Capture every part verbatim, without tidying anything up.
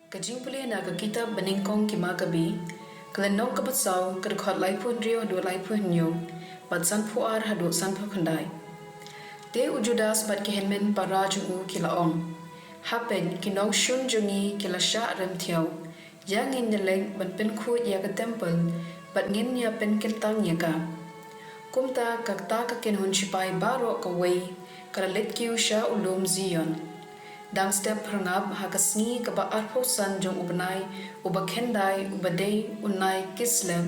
Ka jingpule na ka kitab Banyngkong ki Makabi, ka lynnong kaba saw, ka dkhot laiphew hynriew haduh laiphew hynñiew, bad sanphew ar haduh sanphew khyndai. Te u Judas bad ki hynmen para jong u ki la ong, Hapdeng ki nongshun jong ngi ki la shah rem thiaw, ïa ngin ïaleit ban pynkhuid ïa ka templ, bad ngin ïa pynkyntang ïa ka. Kumta kata ka kynhun shipai baroh kawei ka la leit kiew sha u lum Zion. Dang step phyrngab ha ka sngi kaba arphew san jong u bnai uba khyndai uba dei u nai Kisleb,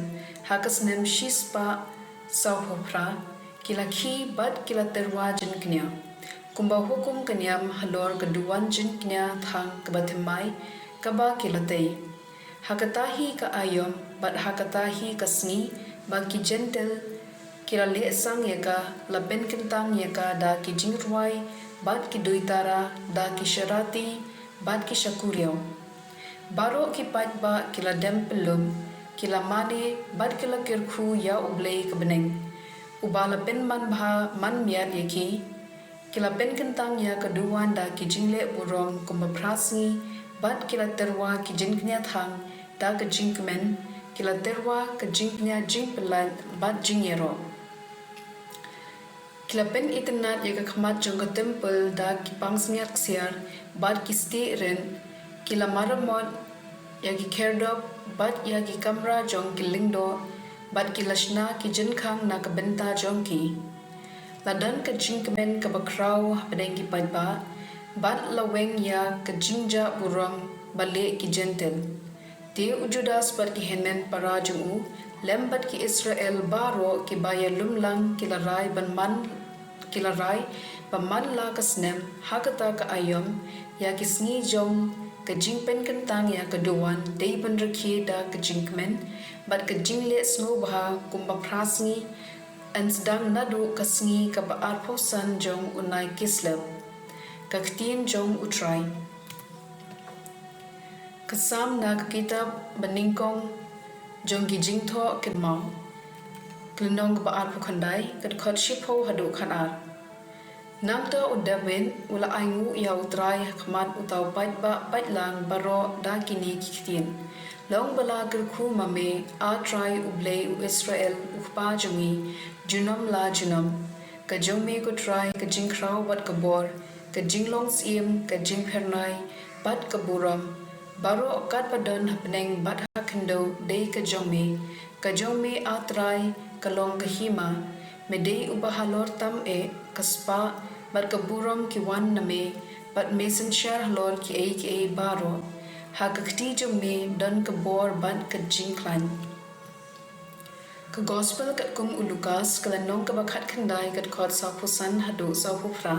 ha ka snem shispah sawphew phra, ki la khie bad ki la tyrwa jingkñia, kumba hukum ka niam halor ka duwan jingkñia thang kaba thymmai kaba ki la tei. Ha kata hi ka aïom bad ha kata hi ka sngi ba ki Jentil ki la leh sang ïa ka, la pynkyntang ïa ka da ki jingrwai bad ki duitara, da ki sharati bad ki shakuriaw. Baroh ki paidbah ki la dem pynlum, ki la mane bad ki la kyrkhu ïa U Blei ka bneng, uba la pynmanbha manmiat ïa ki. Ki la pynkyntang ïa ka duwan da ki jingleh burom kumba phra sngi, bad ki la tyrwa ki jingkñia thang da ka jingkmen, ki la tyrwa ka jingkñia jingpyllait bad jingïaroh. Ki la pynitynnad ïa ka khmat jong ka templ da ki pangsngiat ksiar bad ki stieh rit, ki la maramot ïa ki khyrdop bad ïa ki kamra jong ki lyngdoh, bad ki la shna ki jingkhang na ka bynta jong ki. La don ka jingkmen kaba khraw hapdeng ki paidbah, bad la weng ïa ka jingjah burom ba leh ki Jentil. Te u Judas bad ki hynmen para jong u, lem bad ki Israel baroh kiba ïalum lang, ki la rai ban man, ki la rai ba man la ka snem, ha kata ka aïom, ïa ki sngi jong ka jingpynkyntang ïa ka duwan, dei ban rakhe da ka jingkmen bad ka jingleh sngewbha kumba phra sngi, yn sdang naduh ka sngi kaba arphew san jong u nai Kisleb. Ka ktien jong U Trai. Ka Salm na ka kitab Banyngkong jong ki Jingthoh Kynmaw, ka lynnong kaba arphew khyndai, ka dkhot shiphew haduh khatar. Nangta u David u la ainguh ïa U Trai ha khmat uta u paidbah paidlang baroh da kine ki ktien: Long ba la kyrkhu ma me, A Trai U Blei u Israel, U Kpa jong ngi, junom la junom. Ka jong me, ko Trai, ka jingkhraw bad ka bor, ka jinglong syiem, ka jingphyrnai bad ka burom, baroh katba don ha bneng bad ha khyndew dei ka jong me. Ka jong me, A Trai, ka long ka hima. Me dei uba halor tam eh, ka spah bad ka burom ki wan na me, bad me synshar halor kiei kiei baroh. Ha ka kti jong me don ka bor bad ka jingkhlaiñ. Ka Gospel katkum u Lukas, ka lynnong kaba khatkhyndai, ka dkhot sawphew san haduh sawphew phra.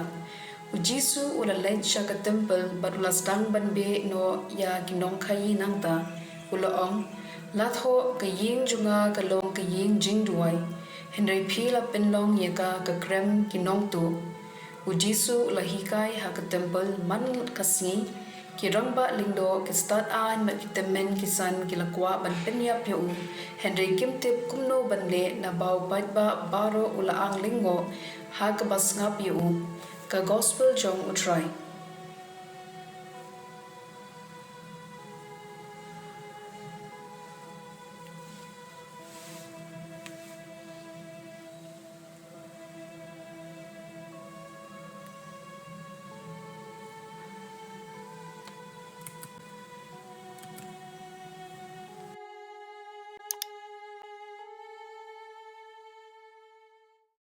U Jisu u la leit sha ka templ bad u la sdang ban beh noh ïa ki nongkhaïi. Nangta u la ong, La thoh, ka ïing jong nga ka long ka ïing jingduwai, hynrei phi la pynlong ïa ka ka krem ki nongtuh. U Jisu u la hikai ha ka templ man ka sngi. Ki rangbah lyngdoh, ki stad aiñ bad ki tymmen ki san ki la kwah ban pynïap ïa u, hynrei kim tip kumno ban leh, naba u paidbah baroh u la ang lyngngoh ha kaba sngap ïa u. Ka Gospel jong U Trai.